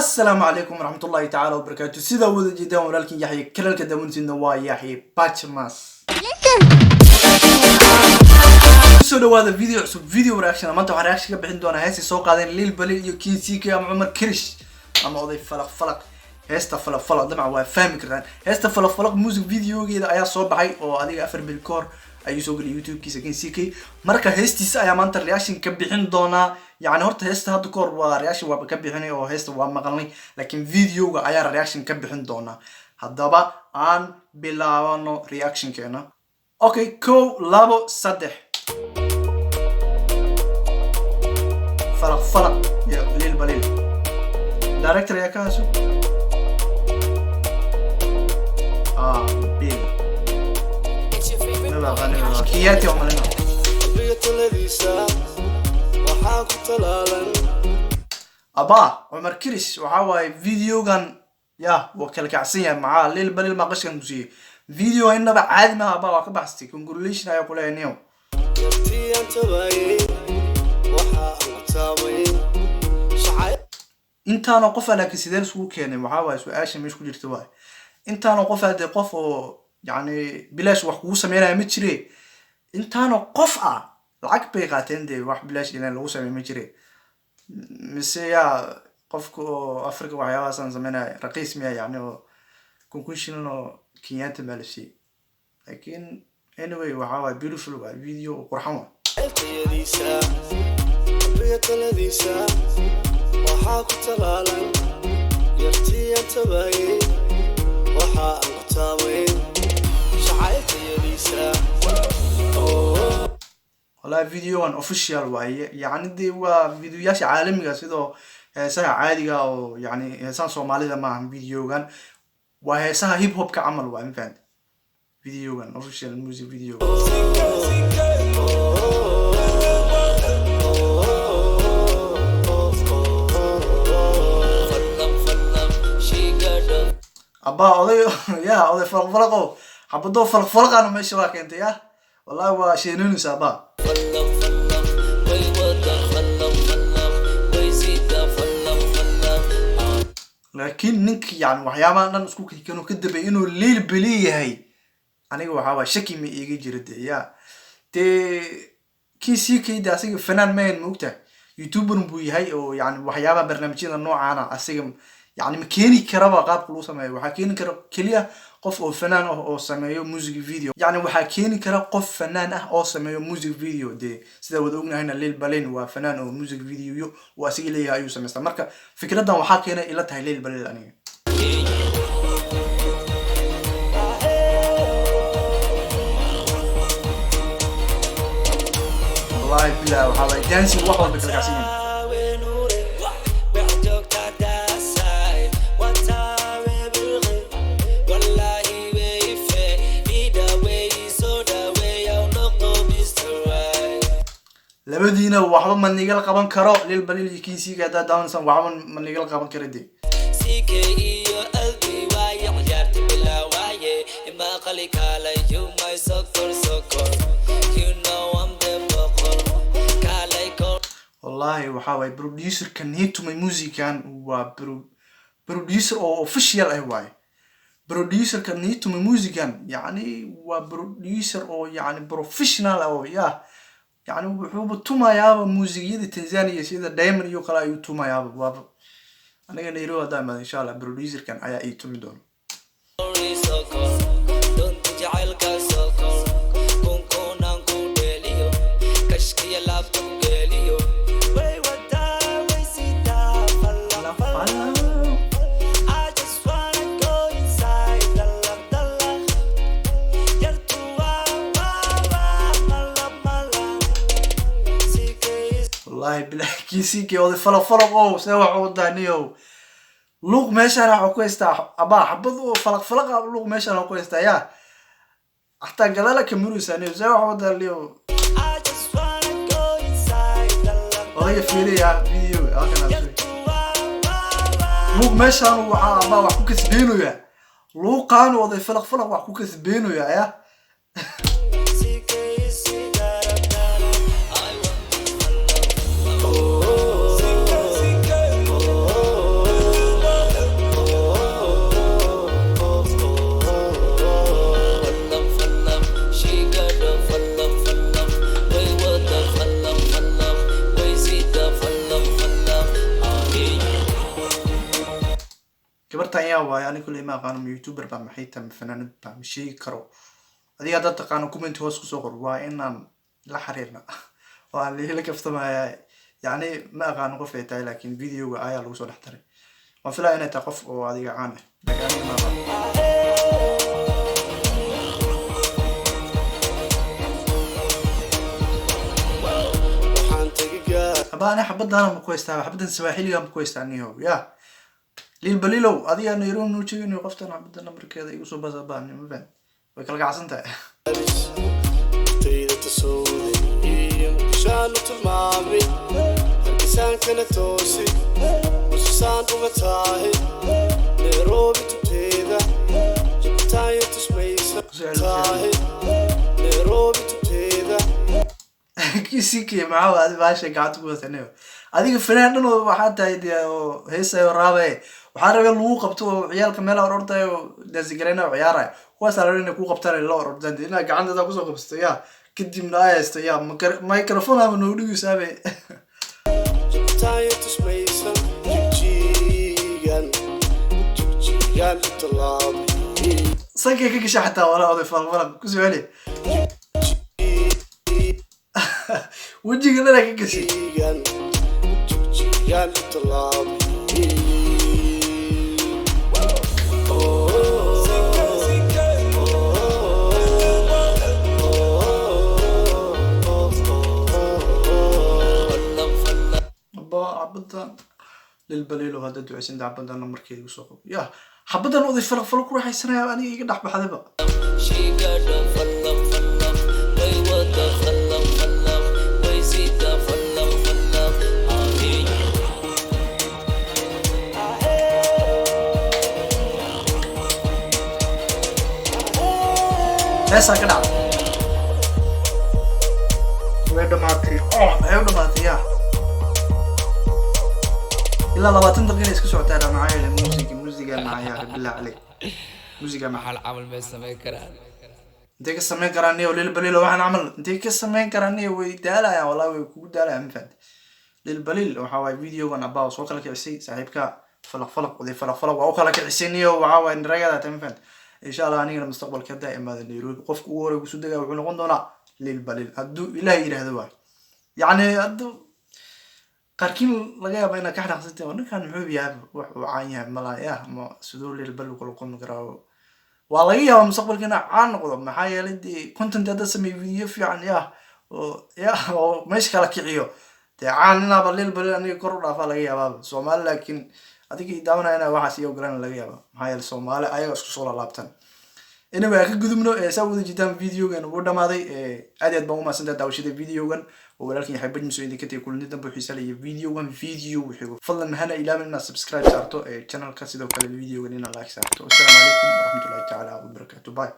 Assalaamu calaykum waraxmatullaahi tacaala wabarakaatu. Sidaa wada jeedaan, walaalkin Yaxye kanalka daawansiina waa Yaxye Bajmas. Kusoo dhawaada video cusub, video reaction. Maanta waxaan reaction ka bixin doonaa heestay soo qaadeen Lil Balil iyo King CK ama Cumar Kirish ama Oday Falaq Falaq. Heesta Falaq Falaq dabcan waa fahmi kartaan. Heesta Falaq Falaq music videogeeda ayaa soo baxay oo adiga 4 bil ka hor ayuu soo geliyay YouTube-kiisa King CK. Marka heestiisa ayaa maanta reaction ka bixin doonaa. Yani horta heesta hadda ka hor waa reaction waaba ka bixinay oo heesta waa maqalnay, laakiin videoga ayaa reaction ka bixin doonaa. Haddaba aan bilaabano reactionkeena. Okay, kow, labo, saddex. Falaq Falaq iyo Lil Balil, director ayaa ka haso. Ah, bil. It's your favorite Maba boy, aqaanin. Cash. Kiyaati oo malina. Qalbiga taladiisa waxaa ku talaalan. Abaa Cumar Kiris waxaa waaye videogan ya waa kala kacsan yahay. Maxaa Lil Balil maa qashkan ku siiyey? Video innaba caadi maaha. Abaa, waa ka baxsatay, congratulation ayaa kuleeyahay niyow. Yartii aan tabaayay waxa aan ku taabay shacay. Intaanoo qof aa, laakiin sidee isugu keenay? Waxaa waaye su-aasha meesha ku jirta waaye. Intaanoo qof aa dee, qof oo yacni bilaash wax kugu sameynaya ma jire. Intaanoo qof ah lacag bay qaateen dee, wax bilaash ilan lagu sameey ma jire. Mise yaa qofka oo Africa waxyaabahaasaan sameynaya raqiis miya? Yacni oo 10,000 shilin oo Kenyatta baa la siiyey. Laakiin anyway, waxaa waaye beautiful waaye, video qurxan waay. Tayadiisa, qalbiga taladiisa waxaa ku talaalan. Yartii aan tabaayay waxa aan ku taabay shacayltayadiisa. Wallahi videogan official waaye. Yacni dee waa videoyaasha caalamiga sidoo heesaha caadiga oo yacni heesaha Soomaalida maahan. Videogan waa heesaha hip hopka camal waa, ma fahanti? Videogan official music video. Abaa oday ya, oday Falaq Falaqo, xabadoo Falaq Falaqana meesha waa keentay. Ya wallahi waa sheeninaysa, abaa. Laakiin ninka yani waxyaabahan dhan isku kikano ka dambeeyay inuu Liil Beli yahay, aniga waxaa waay shaki ma iiga jira. Dee ya dee kii sii kayda asiga fanaan mahayn, maogtahay? YouTuber buu yahay oo yani waxyaabaha barnaamijyada noocaana asiga yani ma keeni karaba. Qaabka lagu sameeyo waxaa keeni kara keliya qof oo fanaan ah oo sameeyo music video. Yani waxaa keeni kara qof fanaan ah oo sameeyo music video. Dee sida wada ognahayna, Lil Balin waa fanaan oo music videoyo uu asiga leeyahay ayuu samaystaa. Marka fikraddan waxaa keenay ila tahay Lil Balil aniga. Wallahi bilah, waxaa waay dancing, wax walba kala kacsan yihiin. Labadiina waxba ma nigala qaban karo. Lil Balil iyo Kinsiga haddaad daawanaysan, waxba ma nigala qaban karo dee. CKELD waaye, ciyaarta bilaawaye, imaqali kaalay, you my sokor sokor, you know I'm the boqor, kaalay kor. Wallahi waxaa waaye producerka nii tumay musican waa producer oo official ah waaye. Producerka nii tumay musican yacni waa producer oo yacni professional ah oo ya yacni wuxuuba tumayaaba muusigyada Tanzania sida Diamond iyo kale ayuu tumayaaba. Waaba aniga Nairobi haddaan imaado, insha Allah producerkan ayaa ii tumi doona. Sokor dunta jacaylka sokor kunkunan ku dheeliyo kashkiya laabta ku geeliyo way wadaa way sidaa falaq falaq. I just wanna go inside, dalaq dalaq, yartu waa waa waa malab malab CK. Wallahi bilahi, kiisikii oday Falaq Falaq ow, see wax u wadaa niyow? Luuq meeshaan waxaa ku haystaa, abaa, xabad oo Falaq Falaqa. Luuq meeshaan waxaa ku haystaa ya, xataa gadaala ka muraysaa niyow. See wax u wadaa niyow? I just wanna go inside, dalaq. Odayga fiiriya video halkan aad Yartu waa waa waa. Luuq meeshaan waxaa abaa wax ku kasbeenaya. Luuqaan oday Falaq Falaq wax ku kasbeenaya ya. CK darab darab. I want to falaq. Gabartan yaa waayo? Ani kuley ma aqaano, ma youtuber baa, maxay tahay, ma fanaanad baa, ma sheegi karo. Adiga haddaad taqaano, comment hoos kusoo qor. Waa inaan la xiriirna oo aan lihila kaftamaya. Yacni ma aqaano qof ay tahay, laakiin videoga ayaa lagu soo dhex daray. Waan filaya inay tahay qof oo adiga caan ah, laakiin aniga ma aqaano. Waxaan tegi gaar Haba, ani xabadana ma ku haystaa, xabadan Sawaaxiliga ma ku haystaa niyow. Ya Liil Baliilow, adiga Nairobi noo jeeginayo, qoftan xabada nambarkeeda igu soo basa baa. Ma fahan, way kala kacsan tahay. Tayda tasowday, Muqdishaan u tilmaamay, Hargeysaankana toosi, Mususaan uga taahay, Nairobi tubteeda, Jubitaanya tusmaysa taahay, Nairobi tubteeda. Kisikii maxaa waa adi baasha gacanta ku wataniyo? Adiga fanaan dhan oo waxaa tahay dee oo heesayo raabe, waxaa rabay lagu qabto oo ciyaalka meelaha or ordayo oo daansigareynayo oo ciyaarayo, kuwaasaa rabay inay ku qabtaan, ay la or ordaan dee. Inaad gacantaada kusoo qabsato ya, kadibna ay haysto ya microphone ama noogu dhigaysabe. Jubitaanya tusmaysa, Jigjigan, Jigjigan u tallaabay. Sankay ka gasha xataa walaa. Oday falfalaq kusoo celi, wejiga dhana ka gashay. Jigjigan, Jigjigan u tallaabay. Aba xabadan Lilbaliilo hadda duceysan, xabadan nambarkeeda igu soo qabo ya. Xabadan oday falaq falaq ku raaxaysanaya, aniga iga dhex baxdayba. She got the falak falak, way what the falak falak, way see the falak falak. Ah, Heesaa ka dhacday, way dhamaatay. Oh, maxay u dhamaatay ya? Ilaa 20 daqiiqa iska socotaa dha. Maxaa yeelay muusiga, muusiga maxaa billah caleyk, muusiga maxaa? Maxal camal may samayn karaan? Intay ka samayn karaan niyo Lil Baliil? Waxaan camal intay ka samayn karaan niyo? Way daalayaan wallahi, way kugu daalayaan, ma fahanti? Lil Baliil waxa waaye videogan abaa soo kala kicisay saaxiibka falaq falaq, oday falaq falaq waa u kala kicisay niyo. Waxaa waaye niragada ta, ma fahanti? Insha Allah anigana mustaqbalka haddaa imaada Nairobi, qofka ugu horey kusoo degaa wuxuu noqon doonaa Lil Baliil, hadduu Ilaah yidhaahdo. Waay yacni hadduu qaarkiin laga yaaba inaad ka xanaaqsantiin oo ninkan muxuu yahay, wax uu caan yahay malaa ya, ma siduu Lil Baliil kula kulmi karaa? Waa laga yaabaa mustaqbalka inaa caan noqdo, maxaa yeelay dee content hadda sameeyo video fiican ya oo ya oo meesha kala kiciyo, dee caan inaaba Lil Baliil aniga kor u dhaafaa laga yaabaaba Soomaali. Laakiin adiga i daawanaya inaa waxaas iyo ogolaan laga yaaba, maxaa yeelay Soomaali ayaga isku soo laalaabtan. Anyway, aan ka gudubno. Saa wada jitaan videogan wuu dhamaaday. Aad iyo aad baan u mahadsantahay daawashada videogan oo walaalkan Yaxya Bajmis oo idinka tegay. Kulanti dambe xiisa leh iyo videogan video xigo. Fadlan hana ilaawin inaad subscribe saarto channelka, sidoo kale videogan inaad like saarto. Assalaamu calaykum waraxmatullahi tacaala wabarakaatu. Bye.